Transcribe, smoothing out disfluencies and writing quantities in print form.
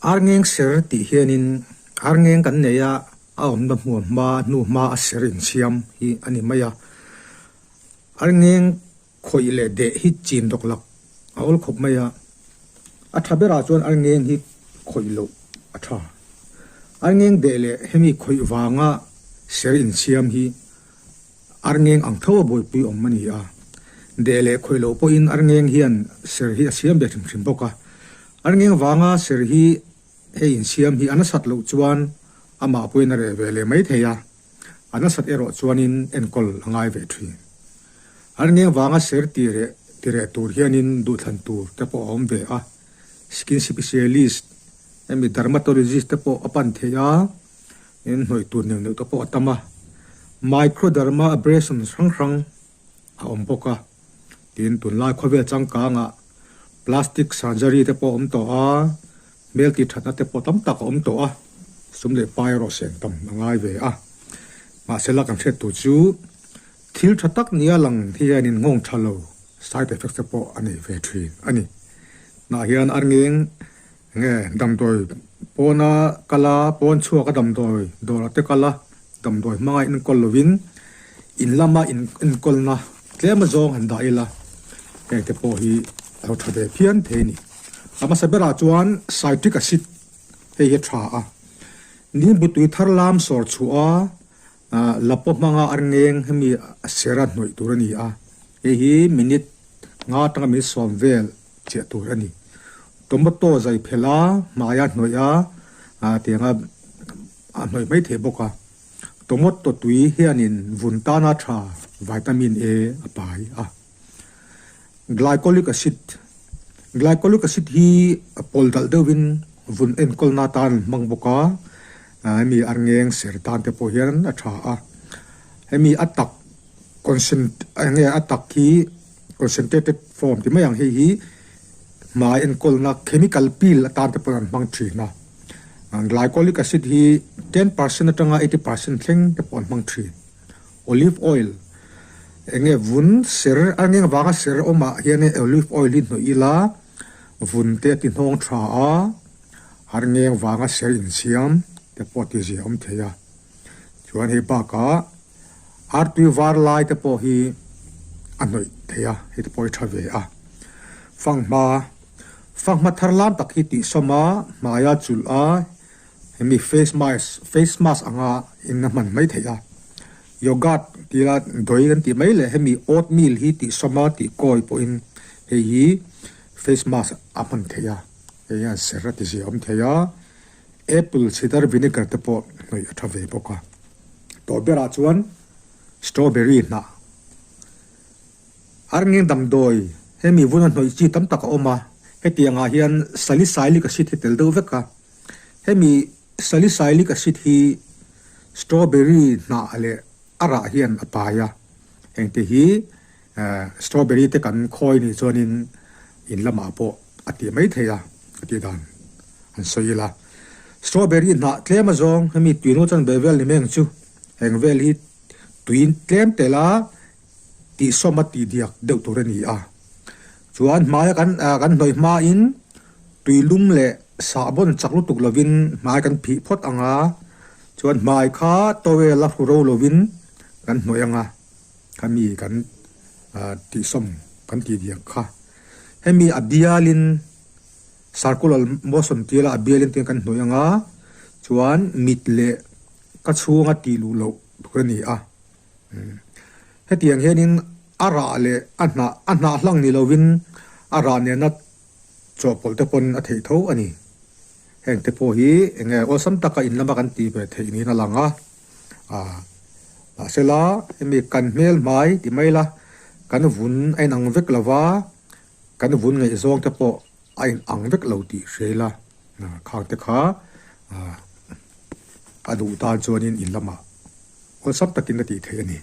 Arngeng ser tih hianin arngeng kan nei a, a awmna hmuam hma hnu hma a ser insiam hi a ni mai a. Arngeng khawih leh deh hi chin dawk lak a awl khawp mai a, a tha berah chuan arngeng hi khawih loh a tha. Arngeng deh leh hemi khawih vanga ser insiam hi Arngeng ang tho a buaipui awm a ni a, deh leh khawih loh pawhin arngeng hian ser hi a siam ve hrim hrim bawk a. Arngeng vanga ser hi hei insiam hi a nasat loh chuan amah pawhin a reh ve leh mai thei a, a nasat erawh chuanin enkawl a ngai ve thin. Arngeng vanga ser ti reh ti reh tur hianin duhthlan tur te pawh a awm ve a, skin specialist emi dermatologist te pawh a pan thei a, In hnawih tur neuh neuh te pawh a tam a, microderma abrasion hrang hrang a awm bawk a, tin tunlai khawvel changkangah plastic surgery te pawh a awm tawh a, hmel tih thatna te pawh tam tak a awm tawh a, sum leh pai erawh seng tam a ngai ve a. Mahsela kan hriat tur chu thil tha tak nia lang hian in nghawng tha lo, side effects te pawh a nei ve thin a ni. Tunah hian arngeng Nge damdawi pawna kal a, pawn chhuak a damdawi dawrah te kal a, damdawi hmanga enkawl lovin in lama in enkawlna tlem azawng han dah ila heng te pawh hi a lo tha ve phian thei a ni. A hmasa berah chuan citric acid hei hi a tha a, nimbu tui thar lam sawr chhuah a lapaw hmanga arngeng hemi a sera hnawih tur a ni a, hei hi minute nga atanga minute sawm vel chiah tur a ni. Tomato zai phelh a, hmai a hnawih a, ah tiang a a hnawih mai thei bawk a. Tomato tui hianin vun tana tha vitamin A a pai a. Glycolic acid Glycolic acid hi a pawl dalh deuhin vun enkawlna atan an hmang bawk a, hemi arngeng ser tan te pawh hian a tha a. Hemi a tak concent enge a tak hi Concentrated form ti mai ang hei hi hmai enkawlna chemical peel atan te pawh an hmang thin a. Glycolic acid hi 10% atanga 80% thleng te pawh an hmang thin. Olive oil enge vun ser a ngeng vanga ser awmah hian olive oil hi hnawih ila vun te a ti hnawng tha a, har ngeng vanga ser insiam te pawh a ti zia awm thei a. Chuan hei bakah artui var lai te pawh hi a hnawih thei a, hei te pawh hi tha ve a. Fanghma, fanghma thar lam tak hi tihsawm a, hmaia chulh a, hemi face mask, face mask anga in a hman mai theih a. Yogurt tila dawi kan tih mai leh hemi oatmeal hi tihsawm a tihkawi pawhin hei hi face mask a hman theih a, hei hian ser a tizia awm thei a. Apple cider vinegar te pawh hnawih a tha ve bawk a. Tawh berah chuan strawberry hnah arngeng damdawi hemi vuna hnawih chi tam tak a awm a, hetiang ah hian salicylic acid hi tel deuh vek a. Hemi salicylic acid hi strawberry hnah leh a rah hian a pai a, hengte hi Strawberry te kan khawi nih chuanin in lamah pawh a tih mai thei a, a tih dan an sawi ila. Strawberry hnah tlem azawng hemi tui nu chan ve vel ni mai ang chu, heng vel hi tui tlem tel a tihsawm a tih diak deuh tur a ni a. Chuan hmaia kan kan hnawih hmain tui lum leh sahbawn chak lutuk lovin hmai kan phih phawt ang a, chuan hmai kha towel a hru ro lovin kan hnawih ang a. Khami kan tihsawm kan tih diak kha. Hemi a bialin circular motion tia la a bialin tiang kan hnawih anga chuan mit leh ka chhunga tih luh loh tur a ni a. Hetiang hianin a rah leh a hnah a hnah hlang ni lovin a rah nena chawhpawlh te pawn a theih tho a ni. Heng te pawh hi enge awlsam taka in lama kan tih ve theih niin a lang a. Mahsela hemi kan hmel hmai ti mai la, kan vun a inang vek lo va, kan vun ngaihzawng te pawh a inang vek lo tih hria ila, khang te kha a duh tan chuanin in lamah awlsam takin a tih theih a ni.